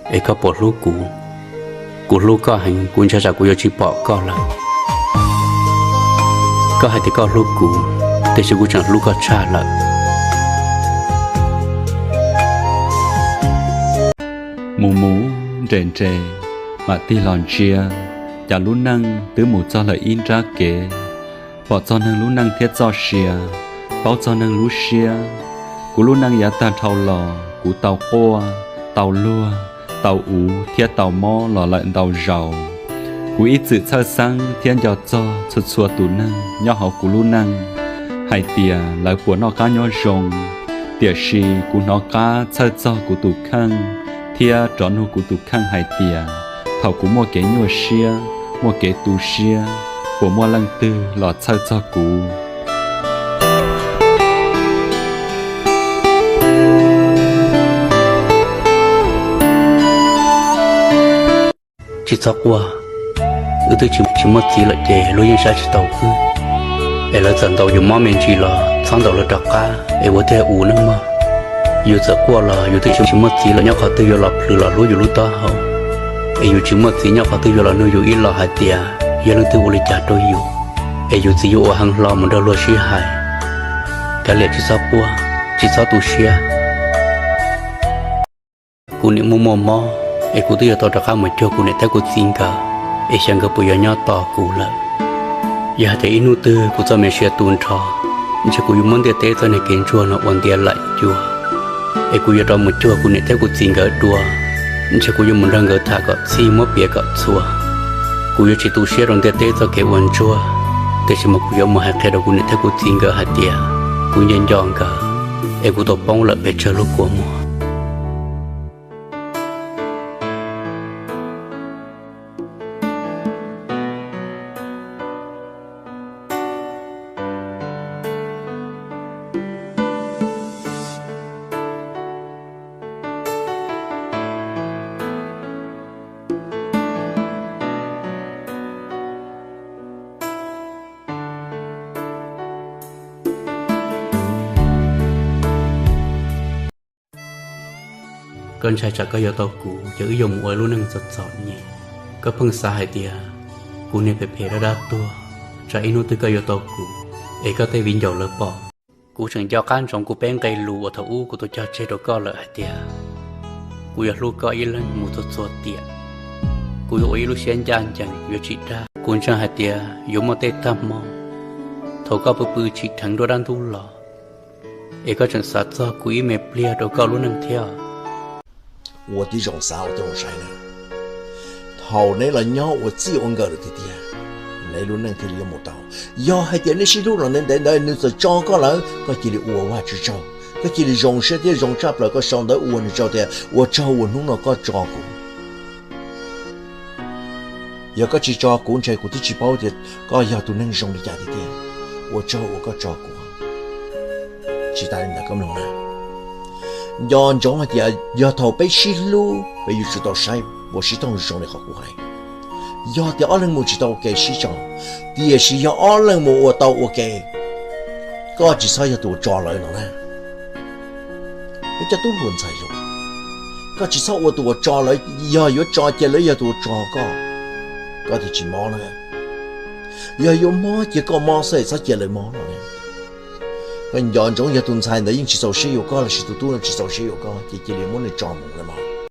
es koj puas hlub kuv? Kuv hlub koj heev, kuv ntshai tsam kuv yuav tsis pom koj lawm. Koj hais tias koj hlub kuv, tiam sis kuv tseem hlub koj tshaj lawm. Mus mus nres nres, mam tig los ntsia, cas lub neej twb mus txog lawm ib nrab kev. Pom txog neeg lub neej thiab txoj sia, paub txog neeg lub siab. Kuv lub neej yav tag dhau los kuv tau quaj, tau luag, tau uv thiab tau mob los lawm ntau zaus. Kuv ib txwm txhawj xeeb thiab nco txog txhua txhua tus neeg nyob hauv kuv lub neej, hais tias lawv puas noj qab nyob zoo. Tiam sis kuv hnov qab txhawj txog kuv tus kheej thiab rov nug kuv tus kheej hais tias, thaum kuv muaj kev nyuaj siab, muaj kev tu siab, puas muaj leej twg los txhawj txog kuv? Tsis txhob quaj, wb twb tsis tsis muaj txiv lawm ces luag yeej saib tsis taus wb. Es lawv txawm ntaus yus mob me ntsis los txhob ntaus lawv rov qab es ua tiag ua neej mog. Yus txawm quaj los yus twb tsis tsis muaj txiv lawm, nyob qhov twg yuav los plhws los hlub yus lub taub hau, es yus tsis muaj txiv nyob qhov twg yuav los nug yus ib los hais tias yog leej twg ua li cas rau yus, es yus txiv yuav ua heev hlo mus nrog luag sib hais. Kav liam tsis txhob quaj, tsis txhob tu siab. Kuv niam muaj muaj mob, es kuv twb yuav tau rov qab mus cuag kuv niam thiab kuv txiv nkawd, es xyov nkawd puas yuav nyob tos kuv lawm. Yog hais tias ib hnub twg kuv txoj me siab tu nrho, ntshe kuv yuav muab ntiaj teb txoj niag kev ntsuag no ua ntiav laim cuag, es kuv yuav rov mus cuag kuv niam thiab kuv txiv nkawd dua. Ntshe kuv yuav mus nrog nkawd tham kom txhij muab piav kom txhua. Kuv yuav tsis tu siab rau ntiaj teb txoj kev ua ntsuag, tiam sis mas kuv yuav mus hais qhia rau kuv niam thiab kuv txiv nkawd hais tias kuv nco nco nkawd, es kuv tau poob lawm pes tsawg lub kua muag. Koj ntshai tsam koj yuav tau kuv ces wb yuav mus ua lub neej txom txom nyem. Koj pheej xav hais tias kuv niag phem phem dab dab tuag, tsam ib hnub twg koj yuav tau kuv, es koj tej viv ncaus lawv pom. Kuv tseem nco qab ntsoov kuv peb nqe lus uas thaum ub kuv tau cog tseg rau koj lawm hais tias, kuv yuav hlub koj ib leeg mus txhua txhua tiam. Kuv yuav ua ib lub siab ncaj ncees yuav tsis dag. Kuv ntseeg hais tias yuav muaj tej tag hmo, thaum koj pw pw tsim dheev nruab dab ntub los, es koj tseem xav txog kuv ib me pliag rau koj lub neej thiab. Ua tib zoo xav ua tib zoo saib na, thaum neb los nyob ua txij ua nkawm lawm tiag tiag, neb lub neej thiaj li yuav mus tau. Yog hais tias neb sib hlub los ntev ntev ntawd nws txawm tso koj lawm, koj cia li ua Vajtswv tsaug, koj cia li zoo siab thiab zoo tshaj plaws koj sau ntawv ua nws tsaug tias, ua tsaug uas hnub no koj tso kuv. Yog koj tsis tso kuv ntshe kuv twb tsis paub tias koj yog tus neeg zoo li cas tiag tiag. Ua tsaug uas koj tso kuv. Tsis tas li ntawd koj mloog na, nco ntsoov hais tias yog thaum peb sib hlub peb yuav tsum tau saib ua sib thooj zoo li qhov kuv hais. Yog tias ob leeg mus tsis tau ua ke sib tso, tiam sis yog ob leeg mus ua tau ua ke, koj tsis txhob yog tus uas tso lawv no na. Peb cov tub hluas ntxhais zoo, koj tsis txhob ua tus uas tso lawv, yog yuav tso cia lawv yog tus uas tso koj, koj thiaj tsis mob na. Yog yuav mob cia koj mob xwb, txhob cia lawv mob no. Koj nco ntsoov, yog tus ntxhais ntawd yeej tsis txaus siab yuav koj lossis tus tub no tsis txaus siab yuav koj ces cia li muab nws tso mus lawm mog.